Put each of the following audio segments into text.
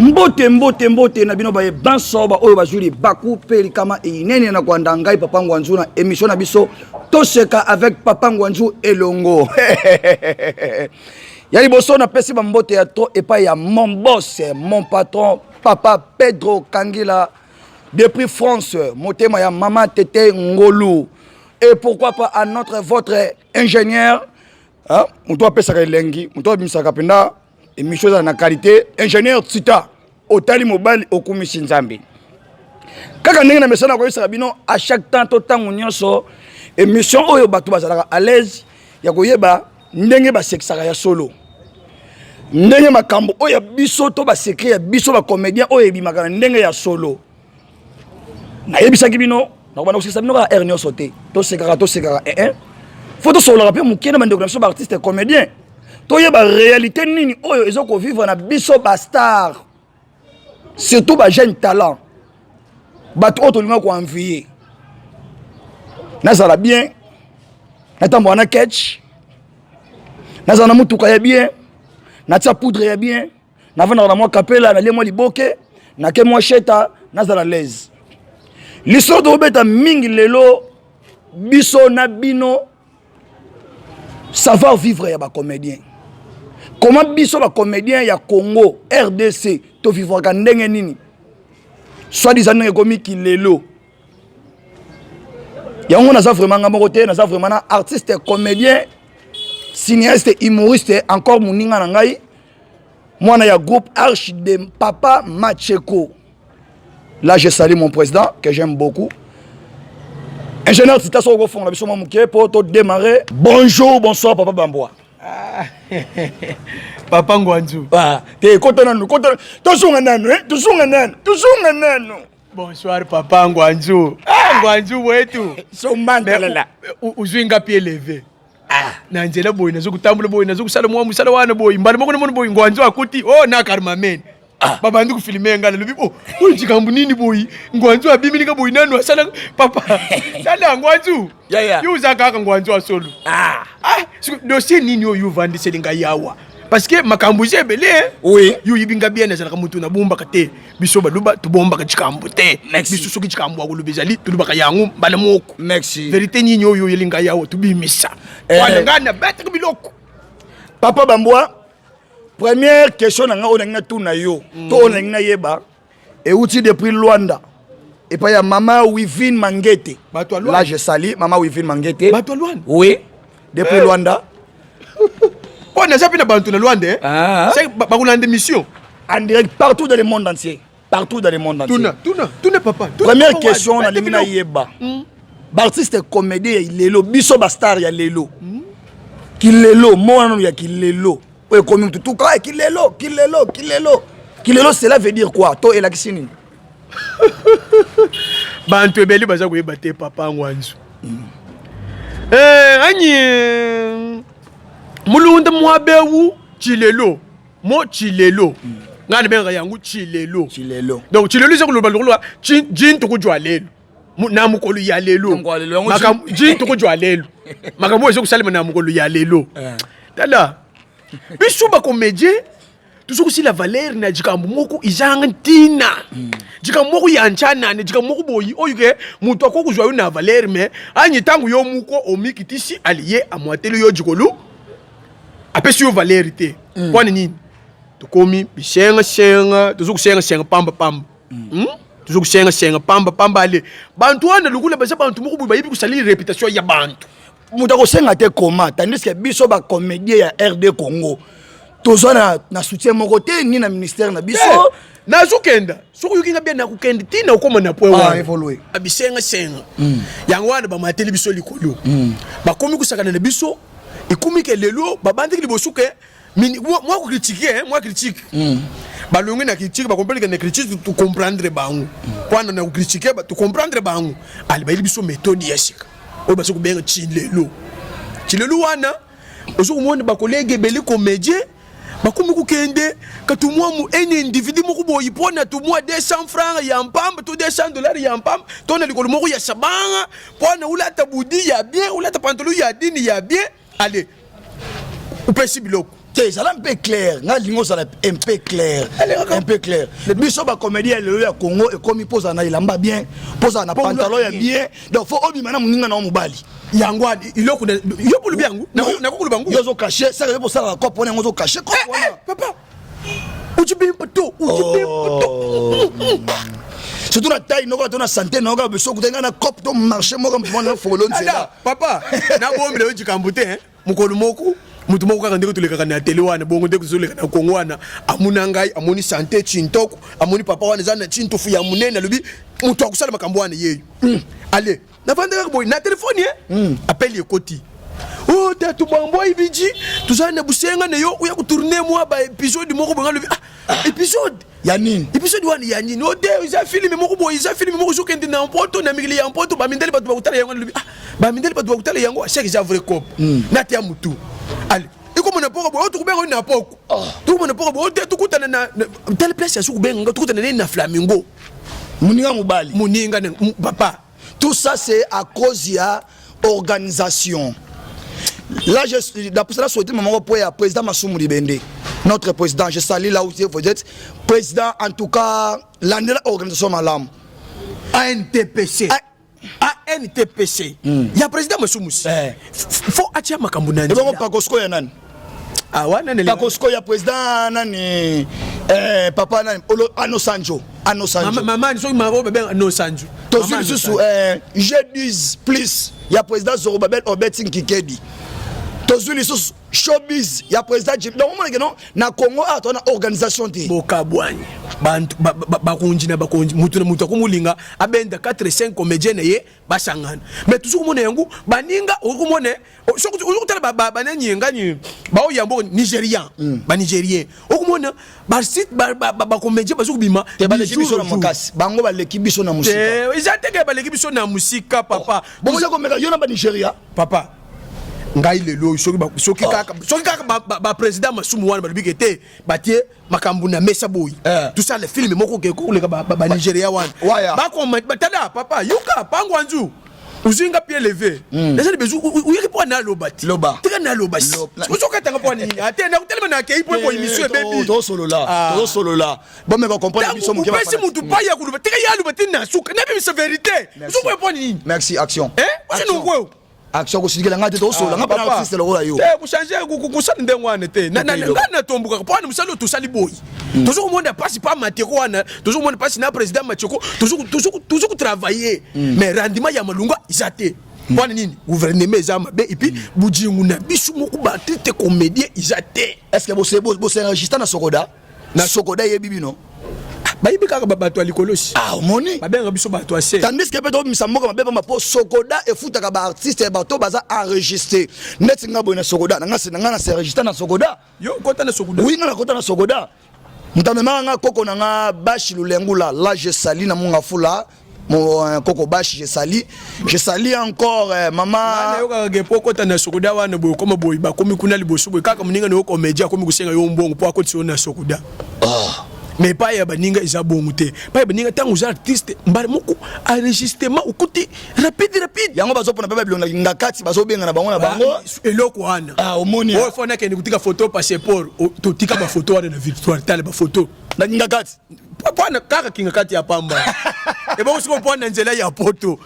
Mbote, mbote, mbote na bino baye banso ba oyo bazwi libaku mpe likama einene na kolanda ngai Papa Ngwanzu na émission na biso Toseka avec Papa Ngwanzu elongo. Ya liboso, napesi bambote ya to epai ya mon boss, mon patron, Papa Pedro Kangila depuis France, motema ya mama Tete Ngolu, et pourquoi pas à notre, votre ingénieur, hein, moto apesaka elengi, moto abimisaka mpenza émission ezala na qualité, ingénieur Tita. Otali mobali, okumisi Nzambe. Kaka ndenge na mesana koyebisaka bino à chaque temps to ntango nyonso, émission oyo bato bazalaka à l'aise ya koyeba ndenge basekisaka ya solo, ndenge makambo oyo ya biso to basecret ya biso bacomédien oyo ebimaka na ndenge ya solo. Nayebisaki bino, nakobanda kosekisa bino kaka heure nyonso te. Tosekaka, tosekaka, ee, faut tosololaka mpe moke na bandeko na biso baartiste comédien, toyeba réalité nini oyo eza kovivre na biso bastar, surtout bajeune talent, bato oyo tolinga koenvie. Nazala bien, natambola na ketch, nazala na motuka ya bien, natia poudre ya bien, navandaka na mwa kapela, nalie mwa liboke, nake mwa sheta, nazala l'aise. Lisolo tokobeta mingi lelo, biso na bino, savoir vivre ya bacomédien. Comment biso bacomédien ya Congo RDC tovivraka ndenge nini, soi-disant ndenge ekomi kilelo yango? Naza vraiment nga moko te, naza vraiment na artiste comédien, cinéaste, humoriste, encore moninga na ngai, mwana ya groupe Arche de Papa Macheko. Là, je salue mon président que j'aime beaucoup, ingénieur Tita. Soko kofongola biso mwa moke mpo todémarrer. Bonjour, bonsoir, Papa Bambwa. Ah, Papa Ngwanzu. Ah, te, kota nanu, kota, tozonga nanu, eh? Tozonga nanu, tozonga nanu. Bonsoir, Papa Ngwanzu. Ah, Ngwanzu wetu. Sombandalela. Uzwi nga pied levé. Ah, na nzela boye nazokotambola boye, nazokosala mwa mosala wana boye, mbala moko namoni boye Ngwanzu akuti o oh, na karmamen. Ah. Babandi kofilme nga, nalobi o oh, oyo likambo nini boyi? Ngwanzu abimilinga boyi nanu asala papa sala Ngwanzu. Yo oza kaka Ngwanzu asolo. Ah. Ah, dossier nini oyo ovandiseli ngai awa? Parce que makambo eza ebele. Oui. Yo oyebi nga bien, nazalaka motu nabombaka te. Biso baluba tobombaka likambo te. Biso soki likambo ya koloba ezali, tolobaka yango mbala moko. Merci. Vérité nini oyo oyeli ngai awa? Tobimisa wana, ngai nabetaka biloko. Papa Bambwa, première question na ngai oyo nalingi natuna yo to oyo nalingi nayeba euti depuis Luanda epai ya mama Wivine Mangete. Bato ya Là, je salue mama Wivine Mangete. Bato ya Luanda? Oui, depuis Luanda. Mpo naza mpe na bantu na Luanda, eh? Ah. Bakolanda émission. En direct partout dans le monde entier, partout dans le monde entier. Tuna, tuna, tuna, papa, tuna. Première papa. question Wadi, nalingi biloko. nayeba, baartiste comédien ya lelo, biso bastar ya lelo, kilelo mona nanu ya kilelo oyo ekomi mutu tuka kilelo, kilelo, kilelo, kilelo, cela veut dire quoi to elakisi nini? Bantu ebele baza koyeba te, Papa Ngwanzu. Eh, anyi mulunda mwabewu chilelo mo chilelo, ngai nabengaka yango chilelo. Chilelo. Donc chilelo eza koloba lokoloba jintu kujwa lelo na mokolo ya lelo. Mokolo ya lelo, yango. Jintu kujwa lelo, makambo oyo eza kosalema na mokolo ya lelo. Tala, biso bacomédien tozo kosila valeur na likambo moko ezanga ntina, likambo moko ya nchanane, likambo moko boyi oyo ke moto akoki kozwa yo na valeur, mais anyi ntango yo moko omikitisi, aliye amwateli yo jikolu, apesi yo valeur te. Mpona nini tokomi bisengasenga? Tozo kosengasenga pamba pamba. Tozo kosengasenga pamba pamba. Ale bantu wana lokola baza bantu moko boye bayebi kosaleli réputation ya bantu. Moto akosenga te koma, tandis que biso bacomédien ya RD Congo tozwa na soutien moko te, ni na ministère na biso. Nazokenda, soki oyoki nga bien, nakokende ntina okóma na point Ah, wana. Évolue. Bisengasenga yango wana bamateli biso likolo, bakomi kosakana na biso. Ekomi ke lelo babandiki liboso ke mwa kocritique, mwa critique, balongi na critique, bacomprendre ke na critique tocomprendre bango wana, na kocritique tocomprendre bango. Ale bayeli biso méthode ya sika oyo baza kobenga chilelo. Chilelo wana, ozo komona bacollègue ebele comédien bakomi kokende katumwa mu un individu moko boyi mpo na tumwa 200 francs ya mpamba to 200 dollars ya mpamba to na likolo moko ya sabanga, mpo na olata budi ya bien, olata pantalon ya dini ya bien, ale upesi biloko. Te, ezala mpe clair. Ngai alingi ozala un peu clair, un peu clair. Biso bacomédien ya lelo ya Congo, ekomi mpo ozala na elamba bien, mpo ozala na pantalon ya bien, donc faut obima na moninga na yo mobali. Yango eloko yo polobi yango, nakokoloba yango. Yo ozocacher saka, yo posalaka cope wana, yango ozocacher cope wana. Papa, ujibimpa to ujibimpa to. Surtout na taille noko to na santé noko, biso okutaki ngai na cope to marché moko mona fokolo nzela. Papa, nabombela yo likambo te. Mokolo moko, motu moko kaka ndenge tolekaka na tele wana bongo, ndenge tozoleka na Kongo wana, amona ngai, amoni sante chintoko, amoni papa wana eza na chintofu ya monene, alobi moto akosala makambo wana yeyo. Ale navandi kaka boye na telefone ye, appel ekoti: "O tatu Bambo Ibiji, tozali na busenga na yo oya kotourner mwa baépisode moko boye." Alobi: "Ah, épisode ya nini?" Épisode wana ya nini? O te, eza film moko boye, eza film moko ezokende na mpoto, na mikili ya mpoto, bamindele bato bakotala yango. Alobi: "Ah, bamindele bato bakotala yango." Acheke eza vrai cope nati ya mutu. Ale ekomona poko boye, oyo tokobenga oyo na poko, tokomona poko boye, oyo te tokutana na telle place ya soki kobenga, tokutana nini na Flamingo. Moninga mobali. Moninga papa. Tout ça, c'est à cause ya organisation. Là, je d'après cela, souhaité maman pour ya président Masumu Libende, notre président, je salue là où vous êtes, président. En tout cas, landela organisation malamu. ANTPC, ANTPC ya président Masumusi. Faut atia makambo na Ebongo Pakosco ya nani? Ah, wana Pakosco ya président nani? Papa nani? Ano Sanjo, Ano Sanjo. Mama, soki mama babenga Ano Sanjo. Tozwi lisusu G10 plus ya président Zorobabel Obeti Nkikedi. Tozwi lisusu Showbiz ya président Jim. Donc omonake non, na Congo awa toza na organisation te. Bokabwani bantu, bakonzi na bakonzi, mutu na mutu akomolinga abenda 4 5 comédien na ye basangana. Mais toujours komona yango, baninga okomona, soki ozokotala banani ngani baoyambo Nigérian, Banigérien, okomona bacomédien bazokobima. Te, baleki biso na makasi, bango baleki biso na mosika. Eza teke baleki biso na mosika, papa. Bongo komeka yo na Banigéria. Papa, ngai lelo, soki kaka baprésident Masumu wana balobi ke te, batie makambo na mesa boye, tosala film moko ke koleka Banigéria wana, tala papa, yoka pangwanzu, ozwi nga pied levé, eza libezu oyeki mpo naloba ti. Tika naloba, ozokatanga mpo nini? Ate nakotelema na akei mpo ebo émission ebebi. Tozosolola, tozosolola, bomeka comprendre biso moke. Opesi mutu pai ya koloba, tika ye aloba te na suka nabimisa vérité. Ozokoya mpo nini? Merci, action. Osinongoyo. Action, kosilikela ngai te, tosola nga mpena artiste lokola yo. Te, kochanger, kosala ndenge wana te. Ngai natombokaka mpo wana mosali oyo tosali boye, tozokomona mpasi pa Mateko wana, tozokomona mpasi na président Mateko, tozokotravailler, mais rendement ya malunga eza te. Mpona nini? Gouvernement eza mabe, et puis bujingu na biso moko baartiste comédien eza te. Est ce que bosenregistre na Sokoda? Na Sokoda eyebi bino? Bayebi kaka bato ya likolo si. Ah, omoni. Babengaka biso bato ya se. Tandis que mpe tobimisa mboka mabe pamba mpo Sokoda efutaka baartiste ya bato baza enregistré neti nga boye na Sokoda. Na nga na s'enregistre na Sokoda. Yo kota na Sokoda? Oui, nga nakota na Sokoda. Moto amemaka nga, koko na nga Bashi Lulengula. Là, je sali na Monga Fula, mon koko Bashi, je sali, je sali encore mama. Nayokaka ke po okota na Sokoda wana boye, okoma boye, bakomi kuna liboso boye kaka moninga na yo comédien akomi kosenga yo mbongo mpo akotisa yo na Sokoda. Mais epai ya baninga eza bongo te. Epai ya baninga, ntango oza artiste, mbala moko enregistrement okuti rapide rapide. Yango bazopona mpe babilonga nga kati, bazobengana bango na bango. Eloko wana. Ah, omoni. Oyo fo nakende kotika photo, passeport, totika bafoto wana na Victoire, tala bafoto. Na kinga kati. Mpona kaka kinga kati ya pamba. Ebongo sikoyo mpo na nzela ya poto,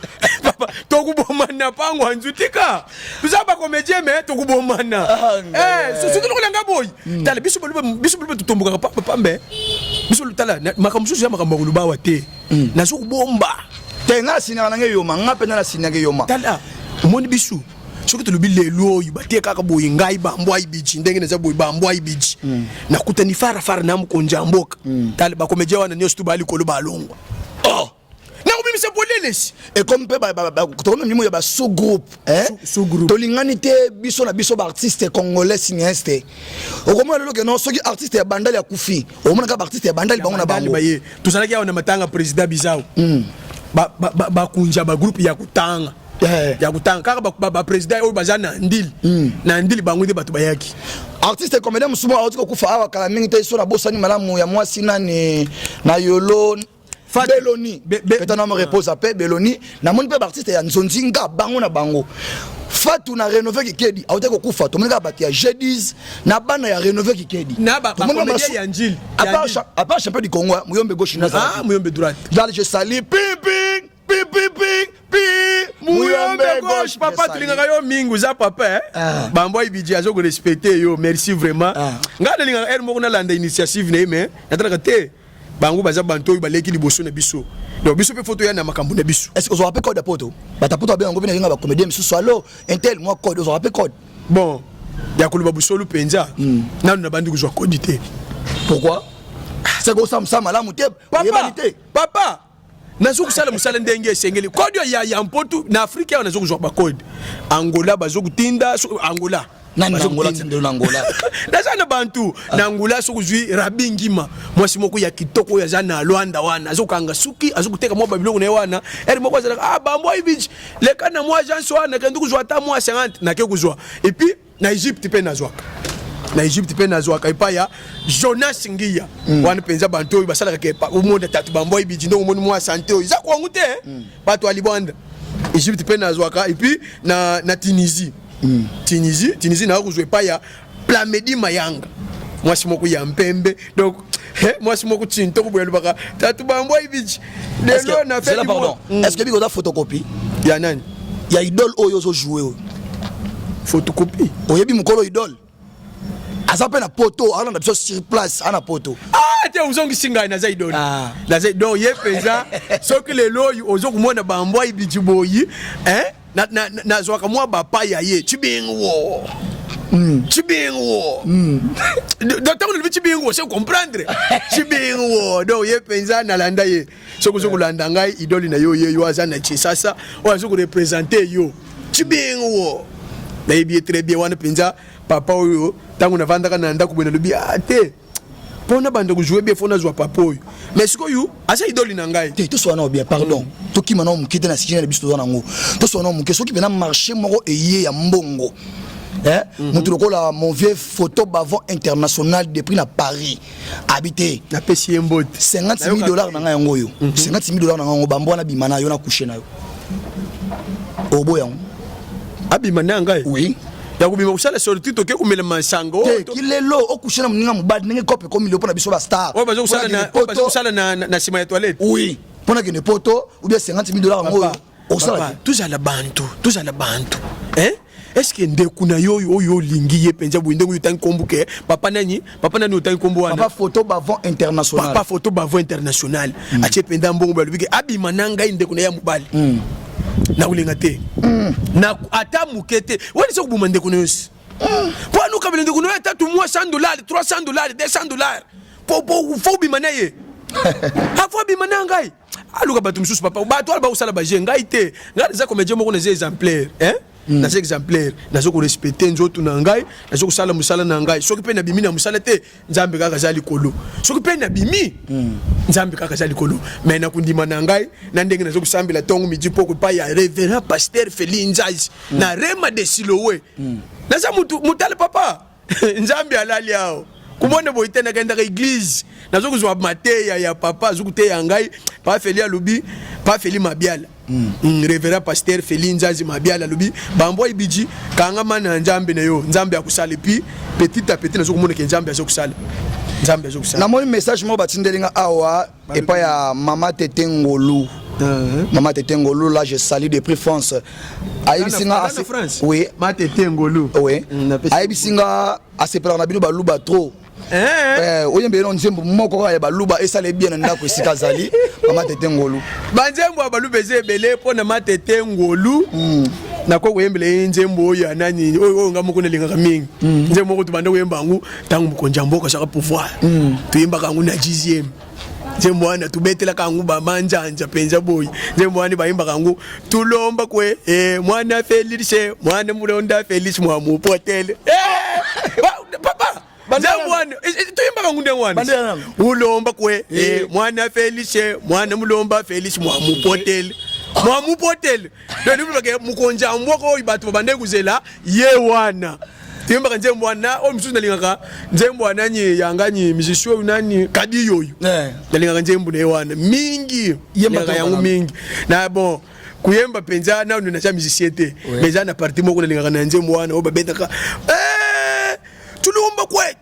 papa, tokubomana. Pango anzu, tika, toza bacomédien, mais tokubomana. Surtout lokola nga boyi, tala biso baloba, biso baloba, totombokaka pamba pamba. Biso tala, makambo mosusu ya makambo ya koloba awa te, nazo kobomba. Te, nga nasinaka nange yoma, nga mpenza nasinaka yoma. Tala, omoni biso, soki tolobi lelo oyo batie kaka boye, ngai Bambo Aibiji, ndenge naza boye, Bambo Aibiji, nakutani farafara na mokonzi ya mboka, tala bacomédien wana nyonso tu baya likolo, balongwa. Oh. Nakobimisa polelesi. Ekomi mpe tokomi milimo ya basous groupe. Sous-groupe. Tolingani te biso na biso baartiste congolais cinéaste. Okomona lelo ke non, soki artiste ya Bandali akufi, omona kaka baartiste ya Bandali bango na bango. Baye tozalaki awa na matanga président Bizao, bakunja bagroupe ya kotanga, ya kotanga kaka baprésident oyo baza na ndili, na ndili bango nde bato bayaki. Artiste comédien mosusu moko auti kokufa awa kala mingi te, so nabosani malamu, ya mwasi nani na Yolo? Beloni. Peut-être na me repose ape Beloni. Namoni mpe baartiste ya Nzonzinga bango na bango. Fatu na Renove Kikedi awutaki kokufa, tomoni kaka bato ya G10 na bana ya Renove Kikedi. Na ba comédien ya Njili. À part champion du Congo, Muyombe gauche na Ah, Muyombe droite. Là je salue ping ping ping ping ping ping Muyombe gauche, papa, tulingaka yo mingi, oza papa, eh? Ah. Bambo ibiji azo ko respecter yo, merci vraiment. Ah. Nga nalingaka heure moko nalanda initiative na ye, mais natalaka te. Bango baza banto oyo baleki liboso na biso, donc biso mpe fo toya na makambo na biso. Est-ce que ozwaka mpe code ya poto? Bato ya poto babenga yango mpe nayenga bacomédien misusu, allo intel, mwa code, ozwaka mpe code? Bon, ya koloba bosolo mpenza, nanu nabandi kozwa code te. Pourquoi? Seke osala mosala malamu te, oyebani te. Papa, nazo kosala mosala ndenge esengeli. Code ya mpotu na Afrika awa, nazo kozwa bacode Angola, bazo kotinda Angola. Nani na Angola tindelo na Angola? Naza na bantu na Angola. Soki ozwi Rabi Ngima, mwasi moko ya kitoko oyo aza na Lwanda wana, azokanga suki, azokoteka mwa babiloko na ye wana. Ere moko azalaka, ah, Bambo Ibich, leka na mwa agence wana, kende kozwa ata mwa 50, nake kozwa. Et puis na Egypte mpe nazwaka, na Egypte mpe nazwaka epai ya Jonas Ngiya. Wana mpenza bantu oyo basalaka ke omona tatu Bambo Ibiji, ndongo omoni mwa sante oyo eza kwangu te. Bato ya libwanda Egypte mpe nazwaka. Et puis na Tunisie. Tunisie naza kozwa epai ya Plamedi Mayanga, mwasi moko ya mpembe, donc mwasi moko tintoko boye, alobaka tatu Bambo Ibiji lelo na fait. Pardon, est-ce que biko oza photocopie? Ya nani? Ya idole oyo ozojoue oyo. Photocopie? Oyebi mokolo idole aza mpe na poto, alanda biso sur place, ana poto. Ah te, ozongisi ngai, naza idole. Ah. Naza, donc ye mpenza soki lelo oyo ozokomona Bambwa Ibiji boyi, hein, nazwaka mwa bapa ya ye Cibingo. Cibingo, donc ntango nalobi Cibingo, c'est comprendre Cibingo. Donc ye mpenza nalanda ye. Soki ozo kolanda ngai, idole na yo ye yo aza na Kinshasa, oyo azo koreprésenter yo, Cibingo, nayebi ye très bien. Wana mpenza papa oyo, ntango navandaka na ndako boye, nalobi ah te, mpo na banda kozwe bien, fo nazwa papa oyo. Mais sikoyo aza idole na ngai. Te, tosola nao bien, pardon, tokima nao moke te na sujet na biso toza nango. Tosola nao moke, soki mpena marché moko eye ya mbongo, moto lokola mon vieux Photo Bavon International depuis na Paris habité. Napesi ye mbote. 50 000 $ na ngai yango oyo, 50 000 $ na ngai yango, Bambo wana bima na yo na couche na yo, oboya yango? Abima na ngai? Oui. Ya kobima kosala sortie, toke komela masango? Te, kilelo ocouche na moninga mobali, ndenge cope ekomi lelo mpona biso bastar. Oyo bazokosala na nsima ya toilette? Oui, mpona kende poto ou bien 50 000 $ yango oyo osala. Tozala bantu, tozala bantu, hein? Est ce que ndeko na yo oyo olingi ye mpenza boye, ndenge oyo otangi kombo ke papa nani, papa nani otangi kombo wana? Papa Photo Bavon International. Papa Photo Bavon International atie mpenza mbongo, balobi ke abima na ngai, ndeko na ye ya mobali, nakolinga te. Na ata moke te. Wani se koboma ndeko na yo si mpo anukabela ndeko na yo ata tu mwa 100 $, 300 $, 200 $, po obima na ye, afo abima na ngai, aluka bato mosusu. Papa, bato wana bakosala baje, ngai te. Ngai naza comédien moko, naza exemplaire, hein? Naza exemplaire, naza korespecter nzoto na ngai, naza kosala mosala na ngai. Soki mpe nabimi na mosala te, Nzambe kaka aza likolo. Soki mpe nabimi, Nzambe kaka aza likolo. Mais nakondima na ngai na ndenge naza kosambela ntongo, midi, poko epai ya révérend pasteur Feli Nzazi na Rema de Silowe. Naza mutu mutale, papa, Nzambe alali awa komona boye te. Nakendaka église, naza kozwa mateya ya papa, aza koteya ngai. Papa Feli alobi, papa Feli Mabiala, révérend pasteur Feli Nzazi Mabiala alobi: "Bambwa Ibiji, kangama na Nzambe na yo, Nzambe akosala." Et puis petit à petit naza komona ke Nzambe aza kosala, Nzambe aza kosala. Namoni message moko batindeli nga awa epai ya mama Tete Ngolu. Mama Tete Ngolu, là je salue depuis France. Ayebisi nga oui. Matete Ngolu. Oui, ayebisi nga asepelaka na bino baluba trop. Oyembeli no nzembo moko kaka ya baluba, esala bien na ndako esika azali, mama Tete Ngolu. Banzembo ya baluba eza ebele. Mpo na Matete Ngolu, nakoki koyembela ye nzembo oyo ya nani, oyo nga moko nalingaka mingi. Nzembo moko tobanda koyemba yango ntango mokonzi ya mboka azaka pouvoir. Toyembaka yango na 10e. Nzembo wana tubetelaka yango bamanjanja mpenza boye. Nzembo wana bayembaka yango: "Tulomba kwe mwana Felix, mwana mulonda Felix, mwa mupotele." Papa, nzembo wana toyembaka yango ndenge wana: "Ulomba kwe mwana Felix, mwana mulomba Felix, mwa mupotele, mwa mupotele." Donc nibake mokonzi ya mboka oyo bato babandaki kozela ye wana, toyembaka nzembo wana. Oyo mosusu nalingaka nzembo ya nani, yangani musicien oyo nani, Kadi oyo. Nalingaka nzembo na ye wana mingi, nalingaka yango mingi na bon. Koyemba mpenza nanu naza musicien te, mais eza na parti moko nalingaka na nzembo wana oyo babetaka eh, tulumba kwetu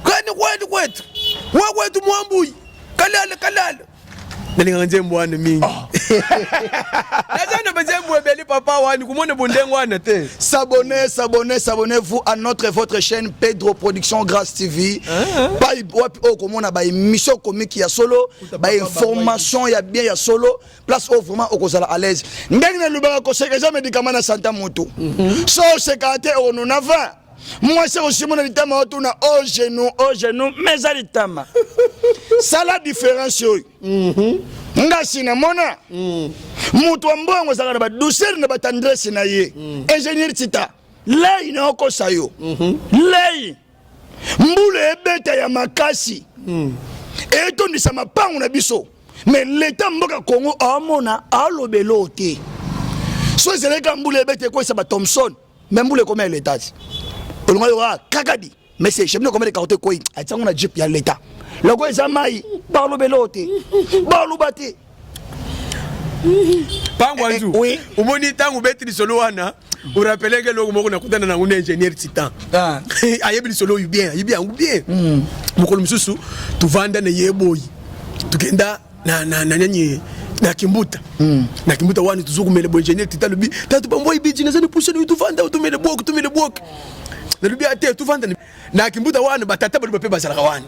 kani kwetu kwetu wa kwetu mwambuyi kalala kalala. Nalingaka nzembo wana mingi. Naza na banzembo ebele, papa, wani komona bondenge wana te. S'abonnez, s'abonnez, s'abonnez-vous à notre votre chaîne Pedro Production Grâce TV. Ba wapi oyo komona ba émission comique ya solo, ba information ya bien ya solo, place oyo vraiment okozala à l'aise. Ndenge nalobaka, koseka eza médicament na santa moto. So oseka te, okonuna 20. Mwasi akosimona litama, otuna o genou, o genou, mais eza litama. Sala différence oyo. Nga si namona moto ya mbongo azalaka na badouceur na batendresse na ye. Ingénieur Tita lei na okosa yo lei, mbula ebeta ya makasi, etondisa mapango na biso, mais leta mboka Congo aomona alobela o te. So ezalaki ka mbula ebeta ekwesa ba Thomson, mais mbula ekoma ya leta ti olonga yo kakadi, mais c'est chemin combien de quartier koyi atiango na jeep ya leta loko eza mai, balobela o te, baloba te. Pango anzu. Oui. Omoni, ntango obeti lisolo wana, orappeleke eloko moko nakutana nango na ingénieur Titan. Ayebi lisolo oyo bien, ayebi yango bien. Mokolo mosusu tovanda na ye boyi, tokenda na nani, na Kimbuta. Na Kimbuta wana tozokomela boye, ingénieur Titan alobi: "Tatu bamboi biji, naza na pusa na tovanda, tomele bwoke, tomele bwoke." Nalobi ate tovanda na Kimbuta wana, batata baluba mpe bazalaka wana.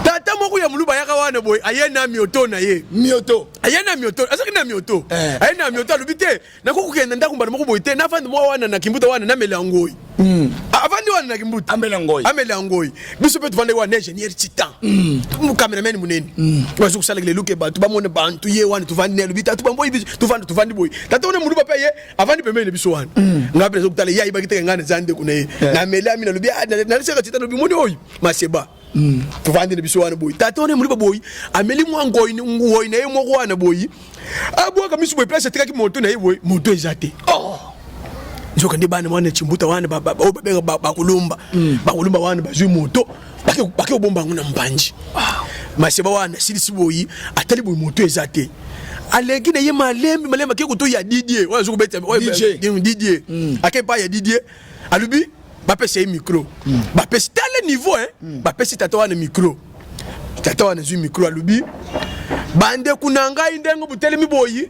Tata moko ya moluba ayaka wana boye, aye na mioto na ye. Mioto. Aye na mioto, azalaki na mioto. Aye na mioto, alobi: "Te, nakoki kokende ndako mbala moko boye te, nafandi mwa wana na Kimbuta wana, namela ngoi." Avandi wana na Kimbuta. Amela ngoi. Amela ngoi. Biso mpe tovandaki wana, ingénieur Titan, cameraman monene bazo kosalaka leluke, bato bamona bantu ye wana. Tovandi ne, alobi: "Tatu bamboi biso, tovanda." Tovandi boye, tata wana moluba mpe ye avandi pembeni na biso wana. Ngai mpe nazokotala ye, ayebaki teke ngai naza ndeko na ye. Nameli ami, nalobi nalisaka Titan, nalobi: "Moni oyo maseba." Tovandi na biso wana boye, tata wana moluba boye ameli mwa ngoi, ngoi na ye moko wana boye, abwaka miso boye, place atikaki moto na ye boye, moto eza te. Nzoka nde bana wana Chimbuta wana oyo babenga bakulumba, bakulumba wana bazwi moto, bake kobomba yango na mpanji. Maseba wana asilisi boyi, atali boye, moto eza te. Aleki na ye malembe malembe, ake koto ya Didier oyo azo kobeta DJ. Didier. Ake epai ya Didier, alobi bapesa ye micro. Bapesi, tala niveau hein, bapesi tata wana micro. Tata wana azwi micro, alobi: "Bandeko na ngai, ndenge botelemi boyi,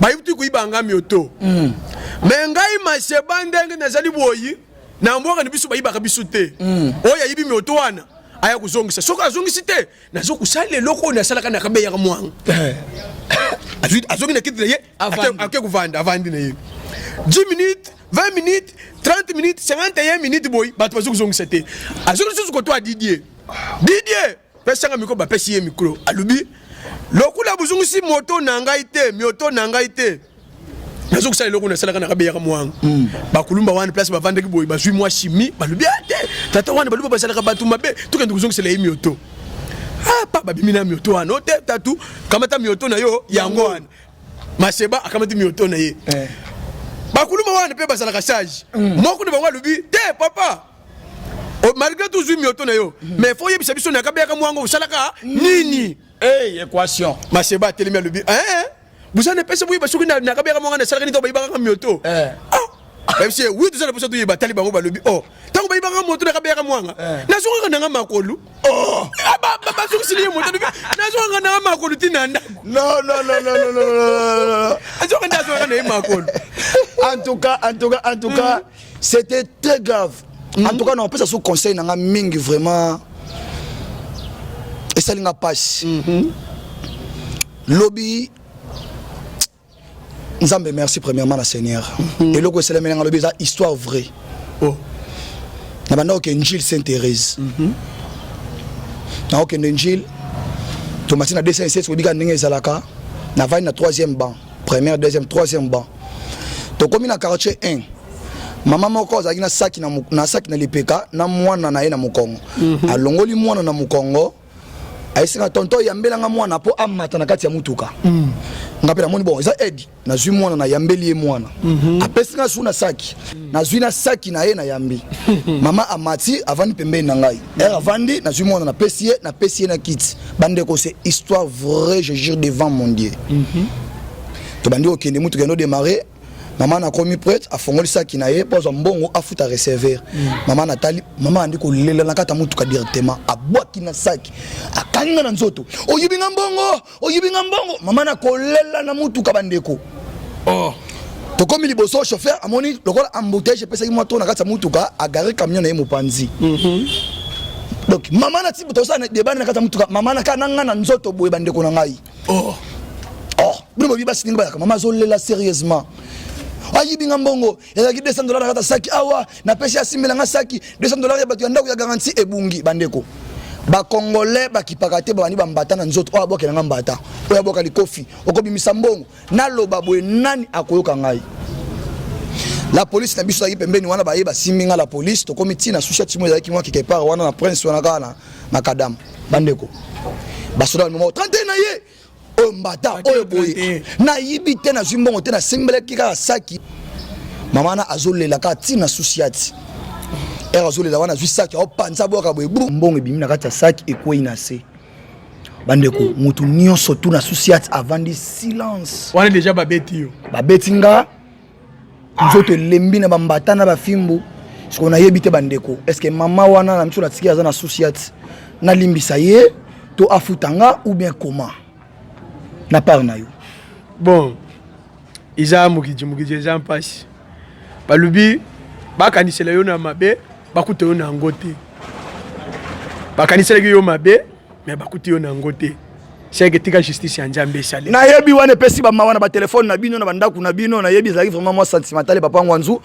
bayibi koyiba nga mioto, mais ngai maseba, ndenge nazali boyi, na mboka na biso bayibaka biso te. Oyo ayibi mioto wana aya kozongisa. Soki azongisi te, nazo kosala eloko oyo nasalaka na kabeyaka mwanga." Azongi na kiti na ye. Avandi. Ake kovanda, avandi na ye 10 minutes, 20 minutes, 30 minutes, 51 minutes boyi, bato bazo kozongisa te. Azongi lisusu koto ya Didier: "Didier, pesanga micro." Bapesi ye micro, alobi: "Lokola bozongisi moto na ngai te, mioto na ngai te, nazokosala eloko nasalaka na kabeyaka mwanga." Bakulumba wana place bavandaki boye bazwi mwa chimie, balobi: "A te, tata wana balobi basalaka bato mabe, tokende kozongisela ye mioto." Ah, pa babimi na mioto wana. "O te, tatu, kamata mioto na yo." Yango wana maseba akamati mioto na ye. Bakulumba wana mpe bazalaka sage. Moko na bango alobi: "Te, papa, malgré tout ozwi mioto na yo, mais faut oyebisa biso na kabeyaka mwango osalaka nini." Hey, équation. Maseba atelemi, alobi: "Eh, boza na epesa boyeba soki na kabeyaka mwanga nasalaka nini to bayibakaka mioto?" Ah, bayebisi ye: "Oui, toza na posa toyeba." Tali bango, balobi: "Oh, ntango bayibaka moto na kabeyaka mwanga, nazongaka nanga makolo." Ah, bazongisili ye moto, alobi: "Nazongaka nanga makolo ntina ndako." Non, non, non, non, non, non, non, non. Azonga nde azongaka na ye makolo. En tout cas, en tout cas, en tout cas, c'était très grave. En tout cas, non, ça sous conseil nanga mingi vraiment. Esalinga pasi. Lobi Nzambe, merci premièrement na Seigneur. Eloko esalemeli nga lobi eza histoire vraie. Na banda okende Njili Sainte Thérèse. Na okende Njili, tomati na 207, kobika ndenge ezalaka, navandi na troisième banc, première, deuxième, troisième banc. Tokomi na quartier 1, mama moko azalaki na saki na, na saki na lipeka na mwana na ye na mokongo. Alongoli mwana na mokongo, ayesinga: "Tonton, yambelanga mwana mpo amata na kati ya mutuka." Nga mpe namoni bon, eza aide. Nazwi mwana, nayambeli ye mwana. Apesinga su na saki, nazwi na saki na ye, nayambi mama. Amati, avandi pembeni na ngai. Ere avandi, nazwi mwana, napesi ye, napesi ye na kiti. Bandeko, c'est histoire vraie, je jure devant mon Dieu. Tobandi kokende, mutuka endo démarrer. Mama nakomi prête, afongoli saki na ye mpo azwa mbongo, afuta receveur. Mama natali, mama andi kolela na kati ya mutuka directement, abwaki na saki, akangi nga na nzoto: "Oyibi nga mbongo, oyibi nga mbongo." Mama na kolela na mutuka, bandeko. Oh. Tokomi liboso, chauffeur amoni lokola embouteillage epesaki mwa to na kati ya mutuka, agarer camion na ye mopanzi. Donc mama na ti tosala débat na kati ya mutuka, mama na kaka na nga na nzoto boye, bandeko na ngai. Oh. Oh, bino boyebi basi ndenge bayaka. Mama azolela sérieusement: "Ayibi nga mbongo, ezalaki 200 $ na kati ya saki awa, napesi asimbela nga saki, 200 $ ya bato ya ndako ya garantie ebungi." Bandeko, Bacongolais bakipaka te, babandi bambata na nzoto. Oyo abwakela nga mbata, oyo abwaka likofi, okobimisa mbongo. Naloba boye, nani akoyoka ngai? La police na biso ezalaki pembeni wana, baye basimbi nga. La police, tokomi ntina susi atimo, ezalaki mwa quelque part wana na Prince wana kaka na makadam. Bandeko, basoda bamemo 31 na ye oyo mbata oyo boye. Nayibi te, nazwi mbongo te, nasimbelaki kaka saki. Mama na azolela kaka ntina susi ati ere azolela wana, azwi saki, aopanza, bwaka boye, bu mbongo ebimi na kati ya saki, ekwei na se. Bandeko, motu nyonso tu na susi ati avandi silence. Wana déjà babeti yo? Babeti nga, nzoto elembi na bambata na bafimbu. Sikoyo nayebi te, bandeko, est-ce mama wana na miso natiki aza na susi ati, nalimbisa ye to afuta nga ou bien comment na part na yo? Bon, eza mokili, mokili eza mpasi. Balobi bakanisela yo na mabe, bakuta yo na yango te. Bakaniselaki yo mabe, mais bakuti yo na yango te. Seke tika justice ya Nzambe esale. Nayebi wana epesi bamawa na batelefone na bino, na bandako na bino. Nayebi ezalaki vraiment mwa sentimental. Papa Ngwanzu,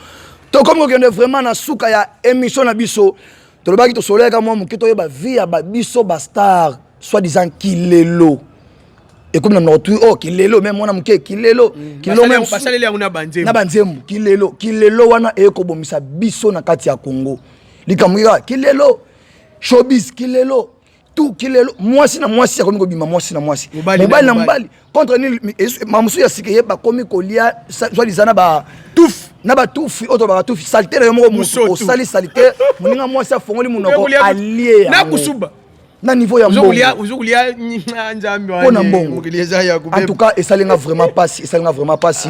tokomi kokende vraiment na suka ya émission na biso. Tolobaki tosololaka mwa moke, toyeba vie ya babiso bastar soit disant kilelo ekomi na monoko tu. Oh, kilelo me mwana moke, kilelo, kilelo. Basaleli yango na banzembo. Na banzembo, kilelo, kilelo wana eyekobomisa biso na kati ya Congo. Likambo kaka kilelo, showbiz kilelo, tout kilelo. Mwasi na mwasi akomi kobima, mwasi na mwasi, mobali na mobali, contre nini mamosusu ya sika ye bakomi kolia soi-disant na ba tufi. Na batufi oyo tolobaka tufi, saleté na yo moko. Motu osali saleté, moninga mwasi afongoli monoko, alie yango kusuba. Na niveau ya mbongo. Ozokolia Nzambe. Mpo na mbongo. En tout cas, esalinga vraiment pasi, esalinga vraiment pasi.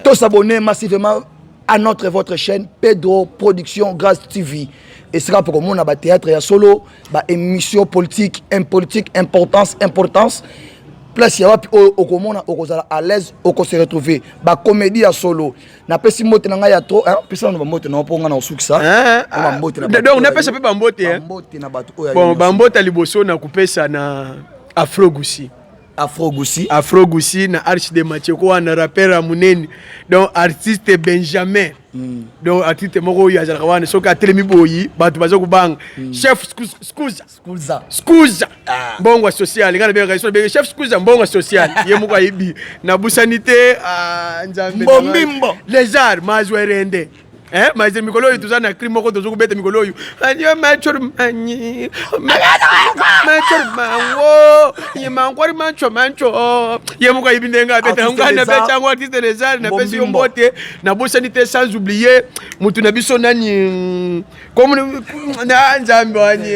Tos'abonner massivement à notre votre chaîne Pedro Production Grâce TV, esika mpo komona bathéâtre ya solo, baémission politique, impolitique, importance, importance, place ya wapi oyo okomona okozala à l'aise, okose retrouver bacomédie ya solo. Napesi mbote na ngai ya trop, pesa nano bambote na mpo ngai na kosukisa. Bambote. Donc napesa mpe bambote. Bambote na bato oyo. Bon, bambote ya liboso na kopesa na Afro Gusi. Afro Gusi. Afro Gusi na Arche de Macheko wana, rappeur ya monene, donc artiste Benjamin. Donc artiste moko oyo azalaka wana, soki atelemi boyi, bato baza kobanga. Chef Skuza. Skuza. Skuza mbongo ya social, ngai nabengaka so, nabengaka chef Skuza mbongo ya social, ye moko ayebi. Nabusani te, Nzambe. Mbombimbo. Lézard Mazwerende. Eh, mais mikolo oyo toza na cri moko toza kobeta mikolo oyo: "Anyo machor manyi machor mango ye mankwari mancho mancho." Ye moko ayebi ndenge abeta yango. Ngai nabeta yango, artiste Lézard, napesi yo mbote. Nabosani te, sans oublier mutu na biso nani comme na Nzambe wani.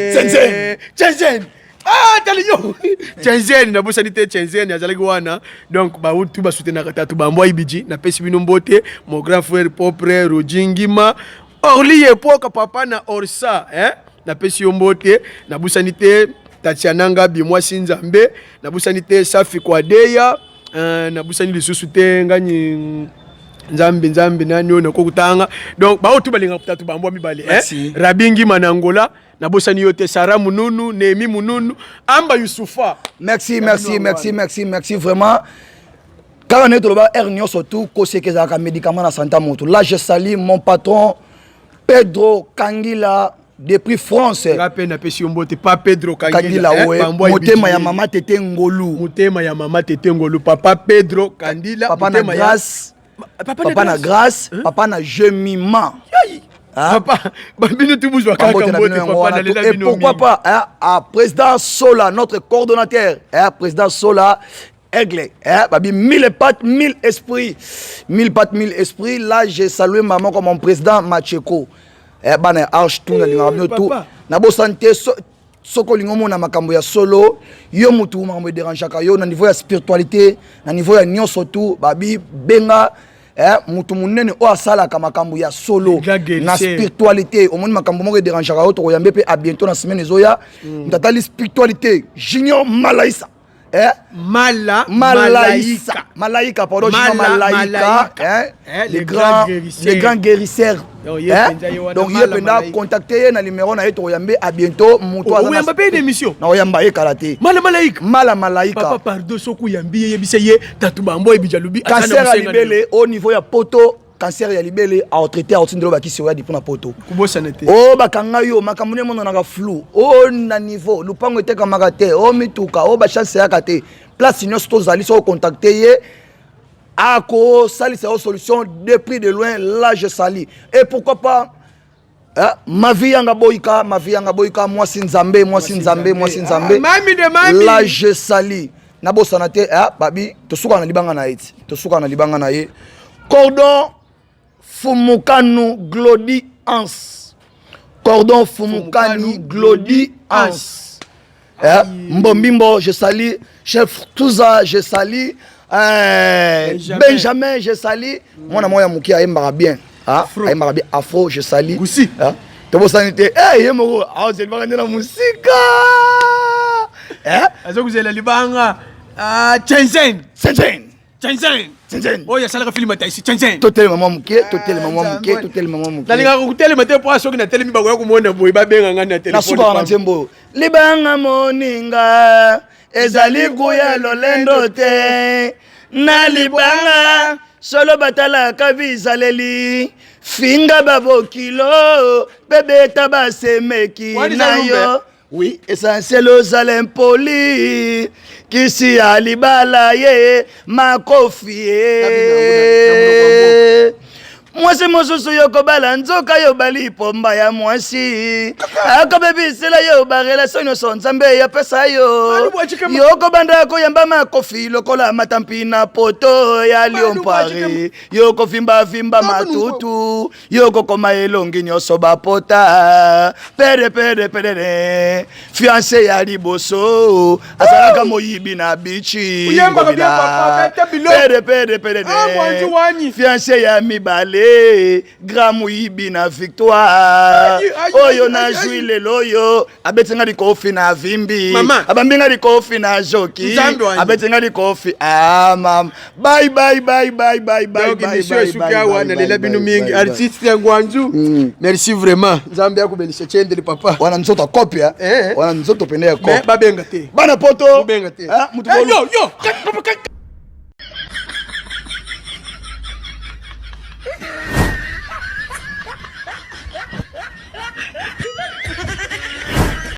Chenzen. Ah, tali yo Chenzen, nabosani te Chenzen azalaki wana. Donc bautu basoutenaka Tatu Bambwa Ibiji, napesi bino mbote. Mon grand frère propre Roji Ngima Orli Yepoka, papa na Orsa, eh? Napesi yo mbote. Nabosani te Tatiana Ngabi, mwasi Nzambe. Nabosani te Safi Kwadeya. Nabosani lisusu te ngani Nzambe, Nzambe nani oyo nakokutanga. Donc baoyo tu balingaka Tatu Bambwa mibale, eh? Rabi Ngima na Angola, nabosani yo te. Sara Mununu, Nehemi Mununu, Amba Yusufa. Merci, merci, merci, merci, merci vraiment. Kaka ndenge toloba aire nyonso tu, koseka ezalaka médicament na santa moto. Là, je salue mon patron Pedro Kangila depuis France. Nga mpe napesi yo mbote, pa Pedro. Kangila, we motema ya mama Tete Ngolu. Motema ya mama Tete Ngolu, papa Pedro Kandila. Papa na Grâce, papa na Grâce, papa na Jemima. Papa bino tubuzwa kaka mbote, papa, nalela bino. Et pourquoi pas, hein, à président Sola, notre coordonnateur, hein, président Sola Aigle, hein, babi mille pattes, mille esprits, mille pattes, mille esprits. Là, j'ai salué maman comme mon président Macheko, hein, bana arche tout na lingaka bino tout. Nabosani te. Soki olingi omona makambo ya solo, yo mutu makambo ederangeaka yo na niveau ya spiritualité, na niveau ya nyonso tu, babi benga mutu monene oyo asalaka makambo ya solo na spiritualité. Omoni makambo moko ederangeaka yo, tokoyambe mpe à bientôt na semaine ezoya. Moto atali spiritualité, Junior Malaisa. Eh? Mala Malaïka. Malaïka, pardon, Mala, Malaïka, hein? Eh, le grand, le grand guérisseur. Donc, hein? Donc, il penda contacter na numéro na ye, toyambe à bientôt. Muto oyamba pe une émission. Na oyamba ye kala te. Mala Malaïka. Mala Malaïka. Papa, pardon, soku yambi ye yebisa ye tatu bambo ebijalubi. Cancer ya libele au niveau ya poto, cancer ya libele aotraite, aotindelo bakisi oya dipo na poto. Kobosana te. O bakanga yo makambo nde emonanaka flou, o na niveau lupango etekamaka te, o mituka, o bachance eyaka te, place nyonso tozali, soki ocontacte ye, akosalisa yo solution depuis de loin. Là je sali et pourquoi pas, hein? Mavi yanga boyika, mavi yanga boyika, mwasi nzambe, mwasi nzambe, mwasi nzambe. Ah, mami de mami. Là je sali, nabosana te, eh, babi tosukaka na libanga na ye ti tosukaka na libanga na ye. Cordon Fumukanu Glodi Hans, Cordon Fumukani Glodi Hans, eh, Mbombimbo, je salue chef Tuza, je salue Benjamin. Benjamin, je salue mwana moko ya moke ayembaka bien, ah, ayembaka bien afro, je salue. Gusi. Ah, tobosani te, eh, ye moko aozelibaka nde na mosika, eh? Azokuzela libanga. Ah, Chenzen. Senzen. Chenzen. Senzen. Oyo asalaka film ataisi Chenzen. Totelema mwa moke, totelema mwa moke, totelema mwa moke. Nalingaka kotelema te mpo soki natelemi bakoya komona boye, babenga ngai na telefone. Nasukaka na nzembo oyo: libanga moninga ezali kuya lolendo te, na libanga solo batalaka bizaleli, finga babokilo mpe beta basemeki Wana na eza lumbe? yo. Oui, essentiel ozala impoli, kisi ya libala ye makofi ye. Mwasi mosusu yo kobala, nzoka yo bali pomba ya mwasi, akobebisela yo barelation nyonso Nzambe yapesa yo. Malubu achikema. Yo kobanda koyamba makofi lokola matampi na poto ya Malubu Lion Paris, achikema. yo kofimbafimba matutu, yo kokoma elongi nyonso bapota pere pere perere. Fiancé ya liboso azalaka moyibi na bichi. Uyembaka bien, papa, beta biloko. Pere pere perere. Ah, mwanzi wanyi. Fiancé ya mibale, grand moyibi na Victoire. Ayi, ayi, Oyo ayi, nazwi ayi. lelo oyo abetinga likofi na vimbi. Mama. Abambinga likofi na joki. Nzambe wanyi. Abetinga likofi, ah mama, bye bye bye bye bye bye. Donc Bye, émission bye, esuki bye, awa. Bye, Nalela bye, bino bye, mingi. bye, bye. Artiste ya Ngwanzu, merci vraiment, Nzambe akubenisha chendeli papa. Wana nzoto akopi. Eh. Wana nzoto pene ya Mais kopi. babenga te. Bana poto. Bobenga te. Ah, mutu Eh, bolu. yo yo papa.